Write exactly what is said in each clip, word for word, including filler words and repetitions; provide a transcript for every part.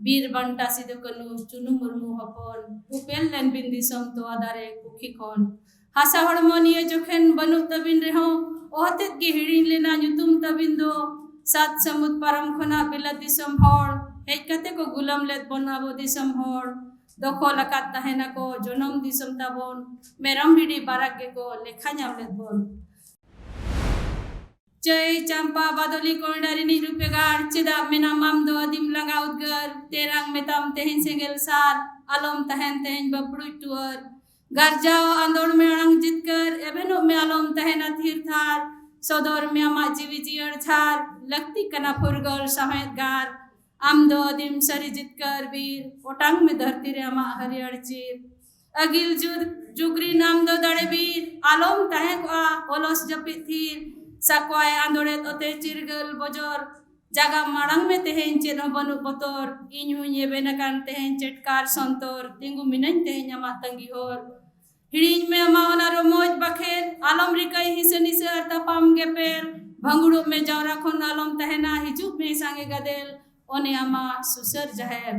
ᱵᱤᱨ ᱵᱟᱱᱴᱟ ᱥᱤᱫᱩ ᱠᱟᱹᱱᱩ ᱪᱩᱱᱩ ᱢᱩᱨᱢᱩ ᱦᱚᱯᱚᱱ, ᱩᱯᱮᱞ ᱞᱮᱱ ᱵᱤᱱ ᱫᱤᱥᱚᱢ ᱛᱚᱣᱟ ᱫᱟᱨᱮ ᱯᱩᱠᱷᱤ ᱠᱷᱚᱱ᱾ ᱦᱟᱥᱟ ᱦᱚᱲᱢᱚ ᱱᱤᱭᱟᱹ ᱡᱚᱠᱷᱮᱱ ᱵᱟᱹᱱᱩᱜ ᱛᱟᱵᱤᱱ ᱨᱮᱦᱚᱸ, ᱚᱦᱚᱛᱮᱫ ᱜᱮ ᱦᱤᱲᱤᱧ ᱞᱮᱱᱟ ᱧᱩᱛᱩᱢ ᱛᱟᱵᱤᱱ ᱫᱚ᱾ ᱥᱟᱛ ᱥᱟᱹᱢᱩᱫ ᱯᱟᱨᱚᱢ ᱠᱷᱚᱱᱟᱜ ᱵᱤᱞᱟᱹᱛ ᱫᱤᱥᱚᱢ ᱦᱚᱲ ᱦᱮᱡ ᱠᱟᱛᱮ ᱠᱚ ᱜᱩᱞᱟᱹᱢ ᱞᱮᱫ ᱵᱚᱱ ᱟᱵᱚ ᱫᱤᱥᱚᱢ ᱦᱚᱲ᱾ ᱫᱚᱠᱷᱚᱞ ᱟᱠᱟᱫ ᱛᱟᱦᱮᱱᱟᱠᱚ ᱡᱚᱱᱚᱢ ᱫᱤᱥᱚᱢ ᱛᱟᱵᱚᱱ᱾ ᱢᱮᱨᱚᱢ ᱵᱷᱤᱰᱤ ᱵᱟᱨᱟᱠ ᱜᱮᱠᱚ ᱞᱮᱠᱷᱟ ᱧᱟᱢ ᱞᱮᱫ ᱵᱚᱱ᱾ ᱪᱟᱹᱭ ᱪᱟᱢᱯᱟ ᱵᱟᱫᱚᱞᱤ ᱠᱚᱸᱭᱰᱟ ᱨᱤᱱᱤᱡ ᱨᱩᱯᱮᱜᱟᱲ, ᱪᱮᱫᱟᱜ ᱢᱮᱱᱟᱢ ᱟᱢ ᱫᱚ ᱟᱹᱫᱤᱢ ᱞᱟᱸᱜᱟ ᱩᱫᱽᱜᱟᱹᱨ? ᱛᱮᱨᱟᱝ ᱢᱮᱛᱟᱢ ᱛᱮᱦᱮᱧ ᱥᱮᱸᱜᱮᱞ ᱥᱟᱨ, ᱟᱞᱚᱢ ᱛᱟᱦᱮᱱ ᱛᱮᱦᱮᱧ ᱵᱟᱹᱯᱲᱩᱡ ᱴᱩᱣᱟᱹᱨ᱾ ᱜᱟᱨᱡᱟᱣ ᱟᱸᱫᱳᱲ ᱢᱮ ᱟᱲᱟᱝ ᱡᱤᱛᱠᱟᱹᱨ, ᱮᱵᱷᱮᱱᱚᱜ ᱢᱮ ᱟᱞᱚᱢ ᱛᱟᱦᱮᱱᱟ ᱛᱷᱤᱨ ᱛᱷᱟᱨ᱾ ᱥᱚᱫᱚᱨ ᱢᱮ ᱟᱢᱟᱜ ᱡᱤᱣᱤ ᱡᱤᱭᱟᱹᱲ ᱡᱷᱟᱨ, ᱞᱟᱹᱠᱛᱤ ᱠᱟᱱᱟ ᱯᱷᱩᱨᱜᱟᱹᱞ ᱥᱟᱶᱦᱮᱫ ᱜᱟᱨ᱾ ᱟᱢ ᱫᱚ ᱟᱹᱫᱤᱢ ᱥᱟᱹᱨᱤ ᱡᱤᱛᱠᱟᱹᱨ ᱵᱤᱨ, ᱚᱴᱟᱝ ᱢᱮ ᱫᱷᱟᱹᱨᱛᱤ ᱨᱮ ᱟᱢᱟᱜ ᱦᱟᱹᱨᱭᱟᱹᱲ ᱪᱤᱨ᱾ ᱟᱹᱜᱤᱞ ᱡᱩᱜᱽ, ᱡᱩᱜᱽ ᱨᱤᱱ ᱟᱢ ᱫᱚ ᱫᱟᱲᱮ ᱵᱤᱨ, ᱟᱞᱚᱢ ᱛᱟᱦᱮᱸ ᱠᱚᱜᱼᱟ ᱚᱞᱚᱥ ᱡᱟᱹᱯᱤᱫ ᱛᱷᱤᱨ᱾ ᱥᱟᱠᱣᱟᱭ ᱟᱸᱫᱳᱲᱮᱫ ᱚᱛᱮ ᱪᱤᱨᱜᱟᱹᱞ ᱵᱚᱡᱚᱨ, ᱡᱟᱜᱟᱢ ᱢᱟᱲᱟᱝ ᱢᱮ ᱛᱮᱦᱮᱧ ᱪᱮᱫ ᱦᱚᱸ ᱵᱟᱹᱱᱩᱜ ᱵᱚᱛᱚᱨ᱾ ᱤᱧ ᱦᱚᱸᱧ ᱮᱵᱷᱮᱱ ᱟᱠᱟᱱ ᱛᱮᱦᱮᱧ ᱪᱮᱴᱠᱟᱨ ᱥᱚᱱᱛᱚᱨ, ᱛᱤᱸᱜᱩ ᱢᱤᱱᱟᱹᱧ ᱛᱮᱦᱮᱧ ᱟᱢᱟᱜ ᱛᱟᱺᱜᱤ ᱦᱚᱨ᱾ ᱦᱤᱲᱤᱧ ᱢᱮ ᱟᱢᱟᱜ ᱚᱱᱟ ᱨᱚᱢᱚᱡᱽ ᱵᱟᱠᱷᱮᱨ, ᱟᱞᱚᱢ ᱨᱤᱠᱟᱹᱭ ᱦᱤᱥᱟᱹ ᱱᱤᱥᱟᱹ ᱟᱨ ᱛᱟᱯᱟᱢ ᱜᱮᱯᱮᱨ᱾ ᱵᱷᱟᱺᱜᱩᱲᱚᱜ ᱢᱮ ᱡᱟᱣᱨᱟ ᱠᱷᱚᱱ ᱟᱞᱚᱢ ᱛᱟᱦᱮᱱᱟ, ᱦᱤᱡᱩᱜ ᱢᱮ ᱥᱟᱸᱜᱮ ᱜᱟᱫᱮᱞ, ᱚᱱᱮ ᱟᱢᱟᱜ ᱥᱩᱥᱟᱹᱨ ᱡᱟᱦᱮᱨ᱾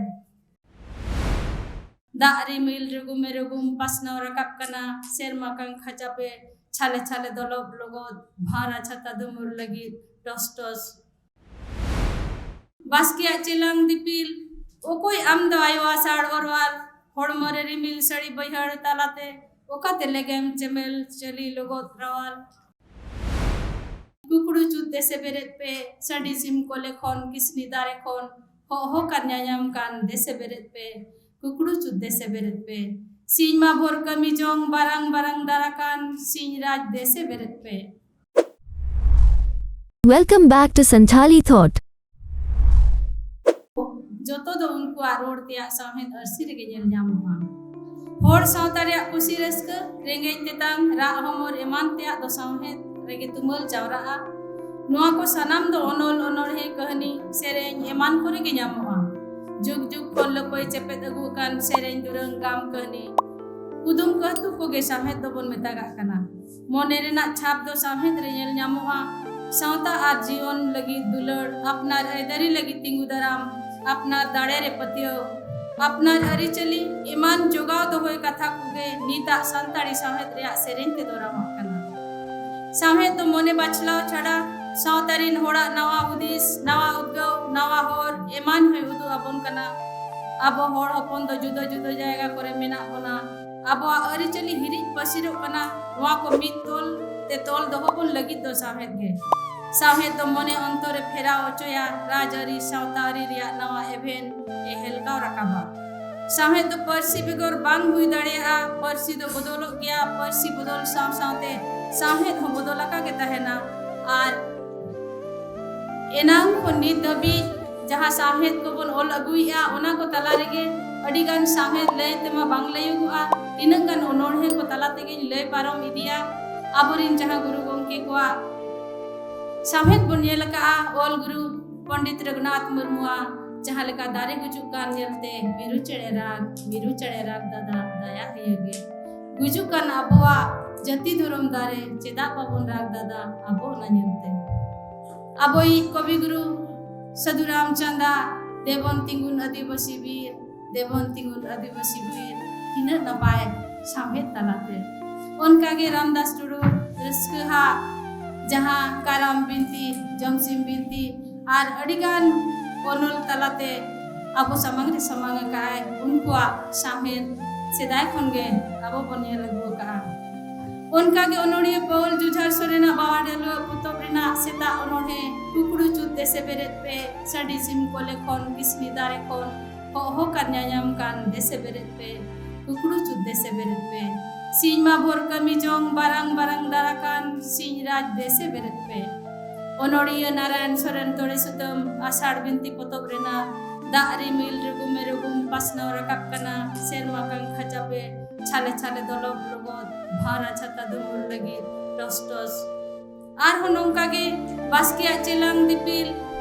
ᱫᱟᱜ ᱨᱤᱢᱤᱞ ᱨᱩᱜᱩᱢᱮ ᱨᱩᱜᱩᱢ ᱯᱟᱥᱱᱟᱣ ᱨᱟᱠᱟᱵ ᱠᱟᱱᱟ, ᱥᱮᱨᱢᱟ ᱠᱟᱝᱠᱷᱟ ᱪᱟᱯᱮ ᱪᱷᱟᱞᱮ ᱪᱷᱟᱞᱮ ᱫᱚᱞᱚᱵ ᱞᱚᱜᱚᱫ, ᱵᱷᱟᱨᱟ ᱪᱷᱟᱛᱟ ᱫᱩᱢᱩᱨ ᱞᱟᱹᱜᱤᱫ ᱴᱚᱥ ᱴᱚᱥ᱾ ᱵᱟᱥᱠᱮᱭᱟᱜ ᱪᱮᱞᱟᱝ ᱫᱤᱯᱤᱞ, ᱚᱠᱚᱭ ᱟᱢ ᱫᱚ ᱟᱭᱳ ᱟᱥᱟᱲ ᱚᱨᱣᱟᱞ? ᱦᱚᱲᱢᱚ ᱨᱮ ᱨᱤᱢᱤᱞ ᱥᱟᱹᱲᱤ ᱵᱟᱹᱭᱦᱟᱹᱲ ᱛᱟᱞᱟᱛᱮ, ᱚᱠᱟᱛᱮ ᱞᱮᱜᱮᱢ ᱪᱮᱢᱮᱞ ᱪᱟᱹᱞᱤ ᱞᱚᱜᱚᱫ ᱨᱟᱣᱟᱞ? ᱠᱩᱠᱲᱩ ᱪᱩᱛ ᱫᱮᱥᱮ ᱵᱮᱨᱮᱫ ᱯᱮ, ᱥᱟᱺᱰᱤ ᱥᱤᱢ ᱠᱚᱞᱮ ᱠᱷᱚᱱ ᱠᱤᱥᱱᱤ ᱫᱟᱨᱮ ᱠᱷᱚᱱ ᱦᱚᱜ ᱦᱚ ᱠᱟᱱ ᱧᱟᱧᱟᱢ ᱠᱟᱱ ᱫᱮᱥᱮ ᱵᱮᱨᱮᱫ ᱯᱮ, ᱠᱩᱠᱲᱩ ᱪᱩᱛ ᱫᱮᱥᱮ ᱵᱮᱨᱮᱫ ᱯᱮ᱾ ᱥᱤᱧ ᱢᱟ ᱵᱷᱳᱨ ᱠᱟᱹᱢᱤ ᱡᱚᱝ ᱵᱟᱨᱟᱝ ᱵᱟᱨᱟᱝ ᱫᱟᱨᱟᱠᱟᱱ ᱥᱤᱧ ᱨᱟᱡᱽ ᱫᱮᱥᱮ ᱵᱮᱨᱮᱫ ᱯᱮ᱾ Welcome back to Santhali Thought. ᱡᱚᱛᱚ ᱫᱚ ᱩᱱᱠᱩᱣᱟᱜ ᱨᱚᱲ ᱛᱮᱭᱟᱜ ᱥᱟᱶᱦᱮᱫ ᱟᱹᱨᱥᱤ ᱨᱮᱜᱮ ᱧᱮᱞ ᱧᱟᱢᱚᱜᱼᱟ᱾ ᱦᱚᱲ ᱥᱟᱶᱛᱟ ᱨᱮᱭᱟᱜ ᱠᱩᱥᱤ ᱨᱟᱹᱥᱠᱟᱹ, ᱨᱮᱸᱜᱮᱡ ᱛᱮᱛᱟᱝ, ᱨᱟᱜ ᱦᱚᱢᱚᱨ ᱮᱢᱟᱱ ᱛᱮᱭᱟᱜ ᱫᱚ ᱥᱟᱶᱦᱮᱫ ᱨᱮᱜᱮ ᱛᱩᱢᱟᱹᱞ ᱡᱟᱣᱨᱟᱜᱼᱟ᱾ ᱱᱚᱣᱟ ᱠᱚ ᱥᱟᱱᱟᱢ ᱫᱚ ᱚᱱᱚᱞ, ᱚᱱᱚᱬᱦᱮ, ᱠᱟᱹᱦᱱᱤ, ᱥᱮᱨᱮᱧ ᱮᱢᱟᱱ ᱠᱚᱨᱮ ᱜᱮ ᱧᱟᱢᱚᱜᱼᱟ᱾ ᱡᱩᱜᱽ ᱡᱩᱜᱽ ᱠᱷᱚᱱ ᱞᱟᱹᱯᱟᱹᱭ ᱪᱮᱯᱮᱫ ᱟᱹᱜᱩ ᱟᱠᱟᱱ ᱥᱮᱨᱮᱧ, ᱫᱩᱨᱟᱹᱝ, ᱜᱟᱢ, ᱠᱟᱹᱦᱱᱤ, ᱠᱩᱫᱩᱢ, ᱠᱟᱹᱦᱛᱩ ᱠᱚᱜᱮ ᱥᱟᱶᱦᱮᱫ ᱫᱚᱵᱚᱱ ᱢᱮᱛᱟᱜᱟᱜ ᱠᱟᱱᱟ᱾ ᱢᱚᱱᱮ ᱨᱮᱱᱟᱜ ᱪᱷᱟᱯ ᱫᱚ ᱥᱟᱶᱦᱮᱫ ᱨᱮ ᱧᱮᱞ ᱧᱟᱢᱚᱜᱼᱟ᱾ ᱥᱟᱶᱛᱟ ᱟᱨ ᱡᱤᱭᱚᱱ ᱞᱟᱹᱜᱤᱫ ᱫᱩᱞᱟᱹᱲ, ᱟᱯᱱᱟᱨ ᱟᱹᱭᱫᱟᱹᱨᱤ ᱞᱟᱹᱜᱤᱫ ᱛᱤᱸᱜᱩ ᱫᱟᱨᱟᱢ, ᱟᱯᱱᱟᱨ ᱫᱟᱲᱮ ᱨᱮ ᱯᱟᱹᱛᱭᱟᱹᱣ, ᱟᱯᱱᱟᱨ ᱟᱹᱨᱤᱪᱟᱹᱞᱤ ᱮᱢᱟᱱ ᱡᱚᱜᱟᱣ ᱫᱚᱦᱚᱭ ᱠᱟᱛᱷᱟ ᱠᱚᱜᱮ ᱱᱤᱛᱟᱜ ᱥᱟᱱᱛᱟᱲᱤ ᱥᱟᱶᱦᱮᱫ ᱨᱮᱭᱟᱜ ᱥᱮᱨᱮᱧ ᱛᱮᱫᱚ ᱨᱟᱢᱟᱜ ᱠᱟᱱᱟ᱾ ᱥᱟᱶᱦᱮᱫ ᱫᱚ ᱢᱚᱱᱮ ᱵᱟᱪᱷᱞᱟᱣ ᱪᱷᱟᱰᱟ ᱥᱟᱶᱛᱟ ᱨᱤᱱ ᱦᱚᱲᱟᱜ ᱱᱟᱣᱟ ᱦᱩᱫᱤᱥ, ᱱᱟᱣᱟ ᱩᱫᱽᱜᱟᱹᱣ, ᱱᱟᱣᱟ ᱦᱚᱨ ᱮᱢᱟᱱ ᱦᱚᱸᱭ ᱩᱫᱩᱜ ᱟᱵᱚᱱ ᱠᱟᱱᱟ᱾ ᱟᱵᱚ ᱦᱚᱲ ᱦᱚᱯᱚᱱ ᱫᱚ ᱡᱩᱫᱟᱹ ᱡᱩᱫᱟᱹ ᱡᱟᱭᱜᱟ ᱠᱚᱨᱮ ᱢᱮᱱᱟᱜ ᱵᱚᱱᱟ᱾ ᱟᱵᱚᱣᱟᱜ ᱟᱹᱨᱤᱪᱟᱹᱞᱤ ᱦᱤᱨᱤᱡ ᱯᱟᱹᱥᱤᱨᱚᱜ ᱠᱟᱱᱟ᱾ ᱱᱚᱣᱟ ᱠᱚ ᱢᱤᱫ ᱛᱚᱞ ᱛᱮ ᱛᱚᱞ ᱫᱚᱦᱚ ᱵᱚᱱ ᱞᱟᱹᱜᱤᱫ ᱫᱚ ᱥᱟᱶᱦᱮᱫ ᱜᱮ᱾ ᱥᱟᱶᱦᱮᱫ ᱫᱚ ᱢᱚᱱᱮ ᱚᱱᱛᱚᱨ ᱨᱮ ᱯᱷᱮᱨᱟᱣ ᱚᱪᱚᱭᱟ, ᱨᱟᱡᱽᱟᱹᱨᱤ ᱥᱟᱶᱛᱟ ᱟᱹᱨᱤ ᱨᱮᱭᱟᱜ ᱱᱟᱣᱟ ᱮᱵᱷᱮᱱ ᱮ ᱦᱮᱞᱠᱟᱣ ᱨᱟᱠᱟᱵᱟ᱾ ᱥᱟᱶᱦᱮᱫ ᱫᱚ ᱯᱟᱹᱨᱥᱤ ᱵᱮᱜᱚᱨ ᱵᱟᱝ ᱦᱩᱭ ᱫᱟᱲᱮᱭᱟᱜᱼᱟ᱾ ᱯᱟᱹᱨᱥᱤ ᱫᱚ ᱵᱚᱫᱚᱞᱚᱜ ᱜᱮᱭᱟ᱾ ᱯᱟᱹᱨᱥᱤ ᱵᱚᱫᱚᱞ ᱥᱟᱶ ᱥᱟᱶᱛᱮ ᱥᱟᱶᱦᱮᱫ ᱦᱚᱸ ᱵᱚᱫᱚᱞ ᱟᱠᱟ ᱜᱮ ᱛᱟᱦᱮᱱᱟ᱾ ᱟᱨ ᱮᱱᱟᱝ ᱠᱷᱚᱱ ᱱᱤᱛ ᱫᱷᱟᱹᱵᱤᱡ ᱡᱟᱦᱟᱸ ᱥᱟᱶᱦᱮᱫ ᱠᱚᱵᱚᱱ ᱚᱞ ᱟᱹᱜᱩᱭᱮᱫᱼᱟ, ᱚᱱᱟ ᱠᱚ ᱛᱟᱞᱟ ᱨᱮᱜᱮ ᱟᱹᱰᱤ ᱜᱟᱱ ᱥᱟᱶᱦᱮᱫ ᱞᱟᱹᱭ ᱛᱮᱢᱟ ᱵᱟᱝ ᱞᱟᱹᱭᱚᱜᱚᱜᱼᱟ᱾ ᱛᱤᱱᱟᱹᱜ ᱜᱟᱱ ᱚᱱᱚᱬᱦᱮ ᱠᱚ ᱛᱟᱞᱟ ᱛᱮᱜᱮᱧ ᱞᱟᱹᱭ ᱯᱟᱨᱚᱢ ᱤᱫᱤᱭᱟ᱾ ᱟᱵᱚᱨᱤᱱ ᱡᱟᱦᱟᱸ ᱜᱩᱨᱩ ᱜᱚᱢᱠᱮ ᱠᱚᱣᱟᱜ ᱥᱟᱶᱦᱮᱫ ᱵᱚᱱ ᱧᱮᱞ ᱟᱠᱟᱫᱼᱟ, ᱚᱞ ᱜᱩᱨᱩ ᱯᱚᱱᱰᱤᱛ ᱨᱚᱜᱷᱩᱱᱟᱛᱷ ᱢᱩᱨᱢᱩᱣᱟᱜ ᱡᱟᱦᱟᱸ ᱞᱮᱠᱟ ᱫᱟᱨᱮ ᱜᱩᱡᱩᱜ ᱠᱟᱱ ᱧᱮᱞᱛᱮ, ᱢᱤᱨᱩ ᱪᱮᱬᱮ ᱨᱟᱜᱽ, ᱢᱤᱨᱩ ᱪᱮᱬᱮ ᱨᱟᱜᱽ ᱫᱟᱫᱟ ᱫᱟᱭᱟ ᱦᱤᱭᱟᱹ ᱜᱮ᱾ ᱜᱩᱡᱩᱜ ᱠᱟᱱ ᱟᱵᱚᱣᱟᱜ ᱡᱟᱹᱛᱤ ᱫᱷᱚᱨᱚᱢ ᱫᱟᱨᱮ, ᱪᱮᱫᱟᱜ ᱵᱟᱵᱚᱱ ᱨᱟᱜᱽ ᱫᱟᱫᱟ, ᱟᱵᱚ ᱚᱱᱟ ᱧᱮᱞᱛᱮ᱾ ᱟᱵᱚᱭᱤᱡ ᱠᱚᱵᱤ ᱜᱩᱨᱩ ᱥᱟᱹᱫᱷᱩ ᱨᱟᱢᱪᱟᱸᱫᱟ, ᱫᱮᱵᱚᱱ ᱛᱤᱸᱜᱩᱱ ᱟᱹᱫᱤᱵᱟᱹᱥᱤ ᱵᱤᱨ, ᱫᱮᱵᱚᱱ ᱛᱤᱸᱜᱩᱱ ᱟᱹᱫᱤᱵᱟᱹᱥᱤ ᱵᱤᱨ, ᱛᱤᱱᱟᱹᱜ ᱱᱟᱯᱟᱭ ᱥᱟᱶᱦᱮᱫ ᱛᱟᱞᱟᱛᱮ᱾ ᱚᱱᱠᱟᱜᱮ ᱨᱟᱢᱫᱟᱥ ᱴᱩᱰᱩ ᱨᱟᱹᱥᱠᱟᱹᱦᱟᱜ ᱡᱟᱦᱟᱸ ᱠᱟᱨᱟᱢ ᱵᱤᱱᱛᱤ, ᱡᱚᱢᱥᱤᱢ ᱵᱤᱱᱛᱤ ᱟᱨ ᱟᱹᱰᱤᱜᱟᱱ ᱚᱱᱚᱞ ᱛᱟᱞᱟᱛᱮ ᱟᱵᱚ ᱥᱟᱢᱟᱝ ᱨᱮ ᱥᱟᱢᱟᱝ ᱟᱠᱟᱫᱼᱟᱭ, ᱩᱱᱠᱩᱣᱟᱜ ᱥᱟᱶᱦᱮᱫ ᱥᱮᱫᱟᱭ ᱠᱷᱚᱱᱜᱮ ᱟᱵᱚ ᱵᱚᱱ ᱧᱮᱞ ᱟᱹᱜᱩ ᱟᱠᱟᱫᱼᱟ᱾ ᱚᱱᱠᱟᱜᱮ ᱚᱱᱚᱲᱤᱭᱟᱹ ᱯᱟᱹᱣᱩᱞ ᱡᱩᱡᱷᱟᱨ ᱥᱚᱨᱮᱱᱟᱜ ᱵᱟᱣᱟ ᱰᱷᱟᱹᱞᱩᱣᱟᱹᱜ ᱯᱚᱛᱚᱵ ᱨᱮᱱᱟᱜ ᱥᱮᱛᱟᱜ ᱚᱱᱚᱬᱦᱮ, ᱠᱩᱠᱲᱩ ᱪᱩᱛ ᱫᱮᱥᱮ ᱵᱮᱨᱮᱫ ᱯᱮ, ᱥᱟᱺᱰᱤ ᱥᱤᱢ ᱠᱚᱞᱮ ᱠᱷᱚᱱ ᱠᱤᱥᱱᱤ ᱫᱟᱨᱮ ᱠᱷᱚᱱ, ᱦᱚᱜ ᱦᱚ ᱠᱟᱨ ᱧᱟᱧᱟᱢ ᱠᱟᱱ ᱫᱮᱥᱮ ᱵᱮᱨᱮᱫ ᱯᱮ, ᱠᱩᱠᱲᱩ ᱪᱩᱛ ᱫᱮᱥᱮ ᱵᱮᱨᱮᱫ ᱯᱮ, ᱥᱤᱧ ᱢᱟ ᱵᱷᱳᱨ ᱠᱟᱹᱢᱤ ᱡᱚᱝ ᱵᱟᱨᱟᱝ ᱵᱟᱨᱟᱝ ᱫᱟᱨᱟ ᱠᱟᱱ ᱥᱤᱧ ᱨᱟᱡᱽ ᱫᱮᱥᱮ ᱵᱮᱨᱮᱫ ᱯᱮ᱾ ᱚᱱᱚᱲᱤᱭᱟᱹ ᱱᱟᱨᱟᱭᱚᱱ ᱥᱚᱨᱮᱱ ᱛᱚᱲᱮ ᱥᱩᱛᱟᱹᱢ ᱟᱥᱟᱲ ᱵᱤᱱᱛᱤ ᱯᱚᱛᱚᱵ ᱨᱮᱱᱟᱜ ᱫᱟᱜ ᱨᱤᱢᱤᱞ ᱨᱩᱜᱩᱢᱮ ᱨᱩᱜᱩᱢ ᱯᱟᱥᱱᱟᱣ ᱨᱟᱠᱟᱵ ᱠᱟᱱᱟ, ᱥᱮᱨᱢᱟ ᱠᱟᱝᱠᱷᱟ ᱪᱟᱯᱮ ᱪᱷᱟᱞᱮ ᱪᱷᱟᱞᱮ ᱫᱚᱞᱚᱵ ᱞᱚᱜᱚᱫ ᱵᱷᱟᱣᱨᱟ ᱪᱷᱟᱛᱟ ᱫᱩᱢᱩᱨ ᱞᱟᱹᱜᱤᱫ ᱴᱚᱥ ᱴᱚᱥ᱾ ᱟᱨᱦᱚᱸ ᱱᱚᱝᱠᱟ ᱜᱮ ᱵᱟᱥᱠᱮᱭᱟᱜ ᱪᱮᱞᱟᱝ ᱫᱤᱯᱤᱞ,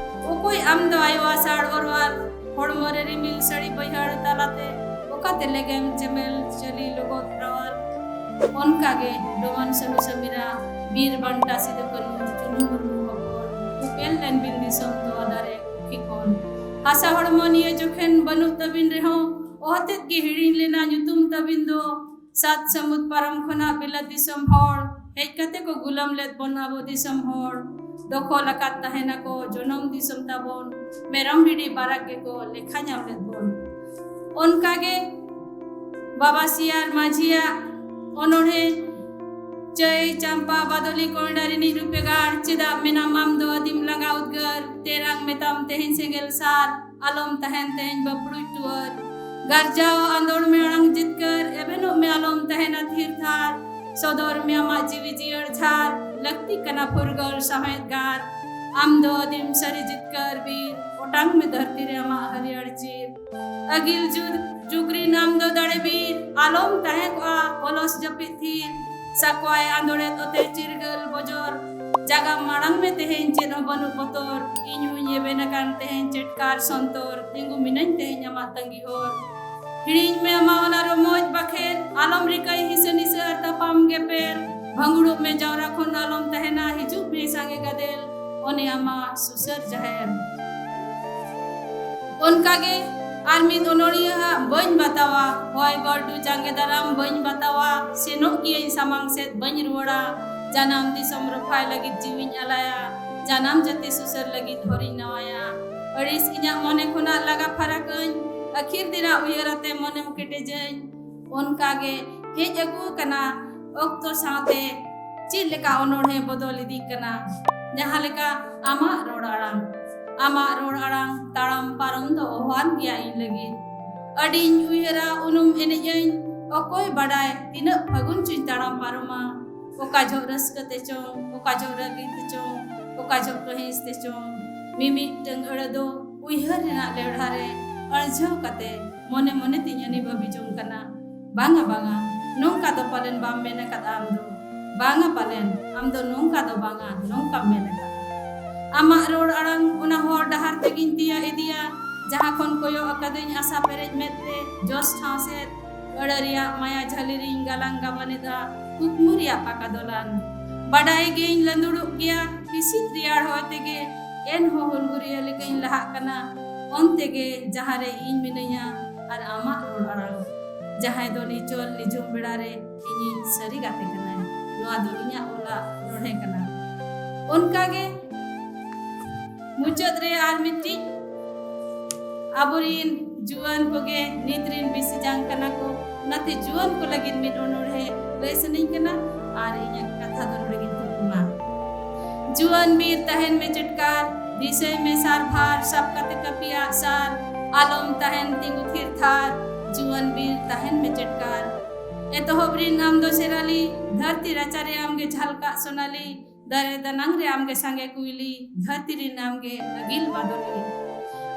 ᱚᱠᱚᱭ ᱟᱢ ᱫᱚ ᱟᱭᱳ ᱟᱥᱟᱲ ᱚᱨᱣᱟᱨ, ᱦᱚᱲᱢᱚ ᱨᱮ ᱨᱤᱢᱤᱞ ᱥᱟᱹᱲᱤ ᱵᱟᱹᱭᱦᱟᱹᱲ ᱛᱟᱞᱟᱛᱮ, ᱚᱠᱟᱛᱮ ᱞᱮᱜᱮᱢ ᱪᱮᱢᱮᱞ ᱪᱟᱹᱞᱤ ᱞᱚᱜᱚᱫ ᱨᱟᱣᱟᱞ᱾ ᱚᱱᱠᱟ ᱜᱮ ᱰᱚᱢᱟᱱ ᱥᱟᱹᱦᱩ ᱥᱟᱢᱤᱨᱟ, ᱵᱤᱨ ᱵᱟᱱᱴᱟ ᱥᱤᱫᱩ ᱠᱟᱹᱱᱦᱩ, ᱪᱩᱱᱩ ᱢᱩᱨᱢᱩ ᱦᱚᱯᱚᱱ, ᱩᱯᱮᱞ ᱞᱮᱱ ᱵᱤᱱ ᱫᱤᱥᱚᱢ ᱛᱚᱣᱟ ᱫᱟᱨᱮ ᱯᱩᱠᱷᱤ ᱠᱷᱚᱱ᱾ ᱦᱟᱥᱟ ᱦᱚᱲᱢᱚ ᱱᱤᱭᱟᱹ ᱡᱚᱠᱷᱮᱱ ᱵᱟᱹᱱᱩᱜ ᱛᱟᱵᱤᱱ ᱨᱮᱦᱚᱸ, ᱚᱦᱚᱛᱮᱫ ᱜᱮ ᱦᱤᱲᱤᱧ ᱞᱮᱱᱟ ᱧᱩᱛᱩᱢ ᱛᱟᱵᱤᱱ ᱫᱚ᱾ ᱥᱟᱛ ᱥᱟᱹᱢᱩᱫ ᱯᱟᱨᱚᱢ ᱠᱷᱚᱱᱟᱜ ᱵᱤᱞᱟᱹᱛ ᱫᱤᱥᱚᱢ ᱦᱚᱲ ᱦᱮᱡ ᱠᱟᱛᱮ ᱠᱚ ᱜᱩᱞᱟᱹᱢ ᱞᱮᱫ ᱵᱚᱱ ᱟᱵᱚ ᱫᱤᱥᱚᱢ ᱦᱚᱲ᱾ ᱫᱚᱠᱷᱚᱞ ᱟᱠᱟᱫ ᱛᱟᱦᱮᱱᱟᱠᱚ ᱡᱚᱱᱚᱢ ᱫᱤᱥᱚᱢ ᱛᱟᱵᱚᱱ᱾ ᱢᱮᱨᱚᱢ ᱵᱷᱤᱰᱤ ᱵᱟᱨᱟᱠ ᱜᱮᱠᱚ ᱞᱮᱠᱷᱟ ᱧᱟᱢ ᱞᱮᱫ ᱵᱚᱱ᱾ ᱚᱱᱠᱟᱜᱮ ᱵᱟᱵᱟ ᱥᱤᱭᱟᱨ ᱢᱟᱹᱡᱷᱤᱭᱟᱜ ᱚᱱᱚᱬᱦᱮ ᱪᱟᱹᱭ ᱪᱟᱢᱯᱟ ᱵᱟᱫᱚᱞᱤ ᱠᱚᱭᱰᱟ ᱨᱤᱱᱤᱡ ᱨᱩᱯᱮ ᱜᱟᱲ, ᱪᱮᱫᱟᱜ ᱢᱮᱱᱟᱢ ᱟᱢ ᱫᱚ ᱟᱹᱫᱤᱢ ᱞᱟᱸᱜᱟ ᱩᱫᱽᱜᱟᱹᱨ, ᱛᱮᱨᱟᱝ ᱢᱮᱛᱟᱢ ᱛᱮᱦᱮᱧ ᱥᱮᱸᱜᱮᱞ ᱥᱟᱨ, ᱟᱞᱚᱢ ᱛᱟᱦᱮᱱ ᱛᱮᱦᱮᱧ ᱵᱟᱹᱯᱲᱩᱡ ᱴᱩᱣᱟᱹᱨ᱾ ᱜᱟᱨᱡᱟᱣ ᱟᱸᱫᱳᱲ ᱢᱮ ᱟᱲᱟᱝ ᱡᱤᱛᱠᱟᱹᱨ, ᱮᱵᱷᱮᱱᱚᱜ ᱢᱮ ᱟᱞᱚᱢ ᱛᱟᱦᱮᱱᱟ ᱛᱷᱤᱨ ᱛᱷᱟᱨ, ᱥᱚᱫᱚᱨ ᱢᱮ ᱟᱢᱟᱜ ᱡᱤᱣᱤ ᱡᱤᱭᱟᱹᱲ ᱡᱷᱟᱨ, ᱞᱟᱹᱠᱛᱤ ᱠᱟᱱᱟ ᱯᱷᱩᱨᱜᱟᱹᱞ ᱥᱟᱶᱦᱮᱫ ᱜᱟᱨ᱾ ᱟᱢ ᱫᱚ ᱟᱹᱫᱤᱢ ᱥᱟᱹᱨᱤ ᱡᱤᱛᱠᱟᱹᱨ ᱵᱤᱨ, ᱚᱴᱟᱝ ᱢᱮ ᱫᱷᱟᱹᱨᱛᱤ ᱨᱮ ᱟᱢᱟᱜ ᱦᱟᱹᱨᱭᱟᱹᱲ ᱪᱤᱨ᱾ ᱟᱹᱜᱤᱞ ᱡᱩᱜᱽ, ᱡᱩᱜᱽ ᱨᱤᱱ ᱟᱢ ᱫᱚ ᱫᱟᱲᱮ ᱵᱤᱨ, ᱟᱞᱚᱢ ᱛᱟᱦᱮᱸ ᱠᱚᱜᱼᱟ ᱚᱞᱚᱥ ᱡᱟᱹᱯᱤᱫ ᱛᱷᱤᱨ᱾ ᱥᱟᱠᱣᱟᱭ ᱟᱸᱫᱳᱲᱮᱫ ᱚᱛᱮ ᱪᱤᱨᱜᱟᱹᱞ ᱵᱚᱡᱚᱨ, ᱡᱟᱜᱟᱢ ᱢᱟᱲᱟᱝ ᱢᱮ ᱛᱮᱦᱮᱧ ᱪᱮᱫ ᱦᱚᱸ ᱵᱟᱹᱱᱩᱜ ᱵᱚᱛᱚᱨ᱾ ᱤᱧ ᱦᱚᱸᱧ ᱮᱵᱷᱮᱱ ᱟᱠᱟᱱ ᱛᱮᱦᱮᱧ ᱪᱮᱴᱠᱟᱨ ᱥᱚᱱᱛᱚᱨ, ᱛᱤᱸᱜᱩ ᱢᱤᱱᱟᱹᱧ ᱛᱮᱦᱮᱧ ᱟᱢᱟᱜ ᱛᱟᱺᱜᱤ ᱦᱚᱨ᱾ ᱦᱤᱲᱤᱧ ᱢᱮ ᱟᱢᱟᱜ ᱚᱱᱟ ᱨᱚᱢᱚᱡᱽ ᱵᱟᱠᱷᱮᱨ, ᱟᱞᱚᱢ ᱨᱤᱠᱟᱹᱭ ᱦᱤᱥᱟᱹ ᱱᱤᱥᱟᱹ ᱟᱨ ᱛᱟᱯᱟᱢ ᱜᱮᱯᱮᱨ᱾ ᱵᱷᱟᱺᱜᱩᱲᱚᱜ ᱢᱮ ᱡᱟᱣᱨᱟ ᱠᱷᱚᱱ ᱟᱞᱚᱢ ᱛᱟᱦᱮᱱᱟ, ᱦᱤᱡᱩᱜ ᱢᱮ ᱥᱟᱸᱜᱮ ᱜᱟᱫᱮᱞ ᱚᱱᱮ ᱟᱢᱟᱜ ᱥᱩᱥᱟᱹᱨ ᱡᱟᱦᱮᱨ᱾ ᱚᱱᱠᱟᱜᱮ ᱟᱨ ᱢᱤᱫ ᱚᱱᱚᱬᱦᱤᱭᱟᱹ ᱦᱟᱸᱜ ᱵᱟᱹᱧ ᱵᱟᱛᱟᱣᱟ, ᱦᱚᱭ ᱜᱚᱰᱰᱩ ᱡᱟᱸᱜᱮ ᱫᱟᱨᱟᱢ ᱵᱟᱹᱧ ᱵᱟᱛᱟᱣᱟ, ᱥᱮᱱᱚᱜ ᱜᱤᱭᱟᱹᱧ ᱥᱟᱢᱟᱝ ᱥᱮᱫ ᱵᱟᱹᱧ ᱨᱩᱣᱟᱹᱲᱟ, ᱡᱟᱱᱟᱢ ᱫᱤᱥᱚᱢ ᱨᱚᱯᱷᱟᱭ ᱞᱟᱹᱜᱤᱫ ᱡᱤᱣᱤᱧ ᱟᱞᱟᱭᱟ, ᱡᱟᱱᱟᱢ ᱡᱟᱹᱛᱤ ᱥᱩᱥᱟᱹᱨ ᱞᱟᱹᱜᱤᱫ ᱦᱚᱨᱤᱧ ᱱᱟᱣᱟᱭᱟ᱾ ᱟᱹᱲᱤᱥ ᱤᱧᱟᱹᱜ ᱢᱚᱱᱮ ᱠᱷᱚᱱᱟᱜ ᱞᱟᱜᱟ ᱯᱷᱟᱨᱟᱠᱟᱹᱧ, ᱟᱹᱠᱷᱤᱨ ᱫᱤᱱᱟᱜ ᱩᱭᱦᱟᱹᱨ ᱟᱛᱮ ᱢᱚᱱᱮᱢ ᱠᱮᱴᱮᱡᱟᱹᱧ᱾ ᱚᱱᱠᱟᱜᱮ ᱦᱮᱡ ᱟᱹᱜᱩ ᱟᱠᱟᱱᱟ ᱚᱠᱛᱚ ᱥᱟᱶᱛᱮ ᱪᱮᱫ ᱞᱮᱠᱟ ᱚᱱᱚᱬᱦᱮ ᱵᱚᱫᱚᱞ ᱤᱫᱤᱜ ᱠᱟᱱᱟ᱾ ᱡᱟᱦᱟᱸ ᱞᱮᱠᱟ ᱟᱢᱟᱜ ᱨᱚᱲ ᱟᱲᱟᱝ, ᱟᱢᱟᱜ ᱨᱚᱲ ᱟᱲᱟᱝ ᱛᱟᱲᱟᱢ ᱯᱟᱨᱚᱢ ᱫᱚ ᱚᱦᱚᱣᱟᱱ ᱜᱮᱭᱟ ᱤᱧ ᱞᱟᱹᱜᱤᱫ᱾ ᱟᱹᱰᱤᱧ ᱩᱭᱦᱟᱹᱨᱟ ᱩᱱᱩᱢ ᱮᱱᱮᱡ ᱟᱹᱧ, ᱚᱠᱚᱭ ᱵᱟᱰᱟᱭ ᱛᱤᱱᱟᱹᱜ ᱯᱷᱟᱹᱜᱩᱱ ᱪᱚᱧ ᱛᱟᱲᱟᱢ ᱯᱟᱨᱚᱢᱟ᱾ ᱚᱠᱟ ᱡᱚᱦᱚᱜ ᱨᱟᱹᱥᱠᱟᱹ ᱛᱮᱪᱚᱝ, ᱚᱠᱟ ᱡᱚᱦᱚᱜ ᱨᱟᱹᱜᱤ ᱛᱮᱪᱚᱝ, ᱚᱠᱟ ᱡᱚᱦᱚᱜ ᱠᱟᱹᱦᱤᱥ ᱛᱮᱪᱚᱝ, ᱢᱤᱢᱤᱫᱴᱟᱹᱝ ᱟᱹᱲᱟᱹ ᱫᱚ ᱩᱭᱦᱟᱹᱨ ᱨᱮᱱᱟᱜ ᱞᱮᱣᱰᱷᱟ ᱨᱮ ᱟᱹᱲᱡᱷᱟᱹᱣ ᱠᱟᱛᱮ ᱢᱚᱱᱮ ᱢᱚᱱᱮ ᱛᱤᱧ ᱟᱹᱱᱤ ᱵᱷᱟᱹᱵᱤ ᱡᱚᱝ ᱠᱟᱱᱟ᱾ ᱵᱟᱝᱟ, ᱵᱟᱝᱟ, ᱱᱚᱝᱠᱟ ᱫᱚ ᱯᱟᱞᱮᱱ ᱵᱟᱢ ᱢᱮᱱ ᱟᱠᱟᱫᱼᱟ ᱟᱢ ᱫᱚ᱾ ᱵᱟᱝᱟ ᱯᱟᱞᱮᱱ, ᱟᱢ ᱫᱚ ᱱᱚᱝᱠᱟ ᱫᱚ ᱵᱟᱝᱟ, ᱱᱚᱝᱠᱟᱢ ᱢᱮᱱ ᱟᱠᱟᱫᱼᱟ᱾ ᱟᱢᱟᱜ ᱨᱚᱲ ᱟᱲᱟᱝ ᱚᱱᱟ ᱦᱚᱨ ᱰᱟᱦᱟᱨ ᱛᱮᱜᱤᱧ ᱛᱤᱭᱟ ᱤᱫᱤᱭᱟ, ᱡᱟᱦᱟᱸ ᱠᱷᱚᱱ ᱠᱚᱭᱚᱜ ᱟᱠᱟᱫᱟᱹᱧ ᱟᱥᱟ ᱯᱮᱨᱮᱡ ᱢᱮᱫ ᱛᱮ, ᱡᱚᱥ ᱴᱷᱟᱶ ᱥᱮᱫ᱾ ᱟᱹᱲᱟᱹ ᱨᱮᱭᱟᱜ ᱢᱟᱭᱟ ᱡᱷᱟᱹᱞᱤ ᱨᱤᱧ ᱜᱟᱞᱟᱝ ᱜᱟᱵᱟᱱ ᱮᱫᱟ, ᱠᱩᱠᱢᱩ ᱨᱮᱭᱟᱜ ᱯᱟᱠᱟ ᱫᱚᱞᱟᱱ᱾ ᱵᱟᱰᱟᱭ ᱜᱮᱧ ᱞᱟᱸᱫᱩᱲᱚᱜ ᱜᱮᱭᱟ, ᱦᱤᱥᱤᱫ ᱨᱮᱭᱟᱲ ᱦᱚᱭ ᱛᱮᱜᱮ, ᱮᱱᱦᱚᱸ ᱦᱩᱞᱜᱩᱨᱤᱭᱟᱹ ᱞᱮᱠᱟᱧ ᱞᱟᱦᱟᱜ ᱠᱟᱱᱟ᱾ ᱚᱱᱛᱮ ᱜᱮ ᱡᱟᱦᱟᱸ ᱨᱮ ᱤᱧ ᱢᱤᱱᱟᱹᱧᱟ ᱟᱨ ᱟᱢᱟᱜ ᱨᱚᱲ ᱟᱲᱟᱝ, ᱡᱟᱦᱟᱸᱭ ᱫᱚ ᱱᱤᱪᱚᱞ ᱱᱤᱡᱩᱢ ᱵᱮᱲᱟ ᱨᱮ ᱤᱧᱤᱡ ᱥᱟᱹᱨᱤ ᱜᱟᱛᱮ ᱠᱟᱱᱟᱭ᱾ ᱱᱚᱣᱟ ᱫᱚ ᱤᱧᱟᱹᱜ ᱚᱞᱟᱜ ᱨᱚᱲᱦᱮ ᱠᱟᱱᱟ᱾ ᱚᱱᱠᱟ ᱜᱮ ᱢᱩᱪᱟᱹᱫ ᱨᱮ ᱟᱨ ᱢᱤᱫᱴᱤᱡ, ᱟᱵᱚᱨᱤᱱ ᱡᱩᱣᱟᱹᱱ ᱠᱚᱜᱮ ᱱᱤᱛ ᱨᱤᱱ ᱵᱤᱥᱤ ᱡᱟᱝ ᱠᱟᱱᱟ ᱠᱚ, ᱚᱱᱟᱛᱮ ᱡᱩᱣᱟᱹᱱ ᱠᱚ ᱞᱟᱹᱜᱤᱫ ᱢᱤᱫ ᱚᱱᱚᱬᱦᱮ ᱞᱟᱹᱭ ᱥᱟᱱᱟᱧ ᱠᱟᱱᱟ ᱟᱨ ᱤᱧᱟᱹᱜ ᱠᱟᱛᱷᱟ ᱫᱚ ᱱᱚᱰᱮ ᱜᱤᱧ ᱛᱷᱩᱠᱩᱢᱟ᱾ ᱡᱩᱣᱟᱹᱱ ᱵᱤᱨ ᱛᱟᱦᱮᱱ ᱢᱮ ᱪᱮᱴᱠᱟᱨ, ᱫᱤᱥᱟᱹᱭ ᱢᱮ ᱥᱟᱨ ᱵᱷᱟᱨ, ᱥᱟᱵ ᱠᱟᱛᱮ ᱠᱟᱹᱯᱤ ᱟᱜ ᱥᱟᱨ, ᱟᱞᱚᱢ ᱛᱟᱦᱮᱱ ᱛᱤᱸᱜᱩ ᱛᱷᱤᱨ ᱛᱷᱟᱨ, ᱡᱩᱣᱟᱹᱱ ᱵᱤᱨ ᱛᱟᱦᱮᱱ ᱢᱮ ᱪᱮᱴᱠᱟᱨ᱾ ᱮᱛᱚᱦᱚᱵ ᱨᱤᱱ ᱟᱢ ᱫᱚ ᱥᱮᱨᱟᱞᱤ, ᱫᱷᱟᱹᱨᱛᱤ ᱨᱟᱪᱟ ᱨᱮ ᱟᱢ ᱜᱮ ᱡᱷᱟᱞᱠᱟᱜ ᱥᱚᱱᱟᱞᱤ, ᱫᱟᱨᱮ ᱫᱟᱱᱟᱝ ᱨᱮ ᱟᱢ ᱜᱮ ᱥᱟᱸᱜᱮ ᱠᱩᱭᱞᱤ, ᱫᱷᱟᱹᱨᱛᱤ ᱨᱤᱱ ᱟᱢ ᱜᱮ ᱟᱹᱜᱤᱞ ᱵᱟᱫᱚᱞᱤ᱾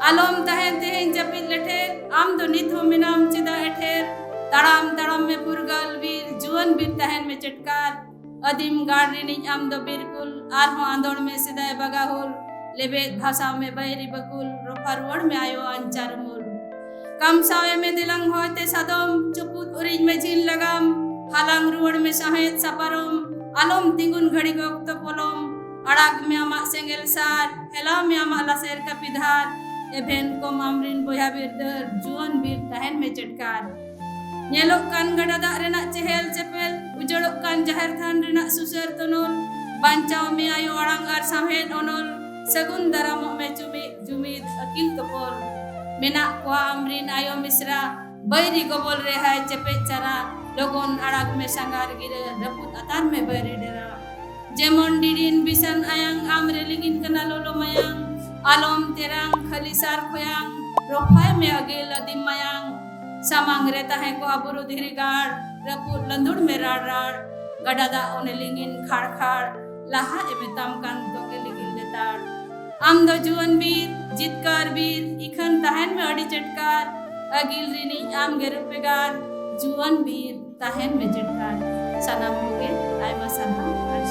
ᱟᱞᱚᱢ ᱛᱟᱦᱮᱱ ᱛᱮᱦᱮᱧ ᱡᱟᱹᱯᱤᱫ ᱞᱮᱴᱷᱮᱨ, ᱟᱢ ᱫᱚ ᱱᱤᱛ ᱦᱚᱸ ᱢᱮᱱᱟᱢ ᱪᱮᱫᱟᱜ ᱮᱴᱷᱮᱨ? ᱛᱟᱲᱟᱢ ᱛᱟᱲᱟᱢ ᱢᱮ ᱯᱷᱩᱨᱜᱟᱹᱞ ᱵᱤᱨ, ᱡᱩᱣᱟᱹᱱ ᱵᱤᱨ ᱛᱟᱦᱮᱱ ᱢᱮ ᱪᱮᱴᱠᱟᱨ᱾ ᱟᱹᱫᱤᱢ ᱜᱟᱲ ᱨᱤᱱᱤᱡ ᱟᱢ ᱫᱚ ᱵᱤᱨᱠᱩᱞ, ᱟᱨᱦᱚᱸ ᱟᱸᱫᱳᱲ ᱢᱮ ᱥᱮᱫᱟᱭ ᱵᱟᱜᱟᱦᱩᱞ᱾ ᱞᱮᱵᱮᱫ ᱵᱷᱟᱥᱟᱣ ᱢᱮ ᱵᱟᱹᱭᱨᱤ ᱵᱟᱹᱠᱩᱞ, ᱨᱚᱯᱷᱟ ᱨᱩᱣᱟᱹᱲ ᱢᱮ ᱟᱭᱳ ᱟᱧᱪᱟᱨ ᱩᱢᱩᱞ᱾ ᱠᱟᱢᱥᱟᱣ ᱮᱢᱮ ᱫᱮᱞᱟᱝ ᱦᱚᱭᱛᱮ ᱥᱟᱫᱚᱢ, ᱪᱩᱯᱩᱫ ᱩᱨᱤᱡ ᱢᱮ ᱡᱷᱤᱞ ᱞᱟᱜᱟᱢ, ᱦᱟᱞᱟᱝ ᱨᱩᱣᱟᱹᱲ ᱢᱮ ᱥᱟᱶᱦᱮᱫ ᱥᱟᱯᱟᱨᱚᱢ, ᱟᱞᱚᱢ ᱛᱤᱸᱜᱩᱱ ᱜᱷᱟᱹᱲᱤᱠ ᱚᱠᱛᱚ ᱯᱚᱞᱚᱢ᱾ ᱟᱲᱟᱜ ᱢᱮ ᱟᱢᱟᱜ ᱥᱮᱸᱜᱮᱞ ᱥᱟᱨ, ᱦᱮᱞᱟᱣ ᱢᱮ ᱟᱢᱟᱜ ᱞᱟᱥᱮᱨ ᱠᱟᱹᱯᱤ ᱫᱷᱟᱨ, ᱮᱵᱷᱮᱱ ᱠᱚᱢ ᱟᱢᱨᱤᱱ ᱵᱚᱭᱦᱟ ᱵᱤᱨᱫᱟᱹᱨ, ᱡᱩᱣᱟᱹᱱ ᱵᱤᱨ ᱛᱟᱦᱮᱱ ᱢᱮ ᱪᱮᱴᱠᱟᱨ᱾ ᱧᱮᱞᱚᱜ ᱠᱟᱱ ᱜᱟᱰᱟ ᱫᱟᱜ ᱨᱮᱱᱟᱜ ᱪᱮᱦᱮᱞ ᱪᱮᱯᱮᱞ, ᱩᱡᱟᱹᱲᱚᱜ ᱠᱟᱱ ᱡᱟᱦᱮᱨ ᱛᱷᱟᱱ ᱨᱮᱱᱟᱜ ᱥᱩᱥᱟᱹᱨ ᱛᱚᱱᱚᱞ, ᱵᱟᱧᱪᱟᱣ ᱢᱮ ᱟᱭᱳ ᱟᱲᱟᱝ ᱟᱨ ᱥᱟᱶᱦᱮᱫ ᱚᱱᱚᱞ, ᱥᱟᱹᱜᱩᱱ ᱫᱟᱨᱟᱢᱚᱜ ᱢᱮ ᱡᱩᱢᱤᱫ ᱡᱩᱢᱤᱫ ᱟᱹᱠᱤᱞ ᱛᱚᱯᱚᱞ᱾ ᱢᱮᱱᱟᱜ ᱠᱚᱣᱟ ᱟᱢᱨᱤᱱ ᱟᱭᱳ ᱢᱤᱥᱨᱟ, ᱵᱟᱹᱭᱨᱤ ᱜᱚᱵᱚᱞ ᱨᱮ ᱦᱟᱭ ᱪᱮᱯᱮᱡ ᱪᱟᱨᱟ, ᱞᱚᱜᱚᱱ ᱟᱲᱟᱜ ᱢᱮ ᱥᱟᱸᱜᱟᱨ ᱜᱤᱨᱟᱹ, ᱨᱟᱹᱯᱩᱫ ᱟᱛᱟᱨ ᱢᱮ ᱵᱟᱹᱭᱨᱤ ᱰᱮᱨᱟ᱾ ᱡᱮᱢᱚᱱ ᱰᱤᱰᱤᱱ ᱵᱤᱥᱟᱱ ᱟᱭᱟᱝ, ᱟᱢ ᱨᱮ ᱞᱤᱸᱜᱤᱱ ᱠᱟᱱᱟ ᱞᱚᱞᱚ ᱢᱟᱭᱟᱝ, ᱟᱞᱚᱢ ᱛᱮᱨᱟᱝ ᱠᱷᱟᱹᱞᱤ ᱥᱟᱨ ᱠᱷᱚᱭᱟᱝ, ᱨᱚᱯᱷᱟᱭ ᱢᱮ ᱟᱹᱜᱤᱞ ᱟᱹᱫᱤᱢ ᱢᱟᱭᱟᱝ᱾ ᱥᱟᱢᱟᱝ ᱨᱮ ᱛᱟᱦᱮᱸ ᱠᱚᱜᱼᱟ ᱵᱩᱨᱩ ᱫᱷᱤᱨᱤ ᱜᱟᱲ, ᱨᱟᱹᱯᱩᱫ ᱞᱟᱹᱫᱩᱲ ᱢᱮ ᱨᱟᱲ ᱨᱟᱲ, ᱜᱟᱰᱟ ᱫᱟᱜ ᱚᱱᱮ ᱞᱤᱸᱜᱤᱱ ᱠᱷᱟᱲ ᱠᱷᱟᱲ, ᱞᱟᱦᱟ ᱮ ᱢᱮᱛᱟᱢ ᱠᱟᱱ ᱛᱚᱜᱮ ᱞᱤᱜᱤᱱ ᱞᱮᱛᱟᱲ᱾ ᱟᱢ ᱫᱚ ᱡᱩᱣᱟᱹᱱ ᱵᱤᱨ, ᱡᱤᱛᱠᱟᱹᱨ ᱵᱤᱨ, ᱤᱠᱷᱟᱹᱱ ᱛᱟᱦᱮᱱ ᱢᱮ ᱟᱹᱰᱤ ᱪᱮᱴᱠᱟᱨ, ᱟᱹᱜᱤᱞ ᱨᱤᱱᱤᱡ ᱟᱢ ᱜᱮ ᱨᱩᱯ ᱵᱷᱮᱜᱟᱨ, ᱡᱩᱣᱟᱹᱱ ᱵᱤᱨ ᱛᱟᱦᱮᱱ ᱢᱮ ᱪᱮᱴᱠᱟᱨ᱾ ᱥᱟᱱᱟᱢ ᱠᱚᱜᱮ ᱟᱭᱢᱟ ᱥᱟᱨᱦᱟᱣ ᱟᱨ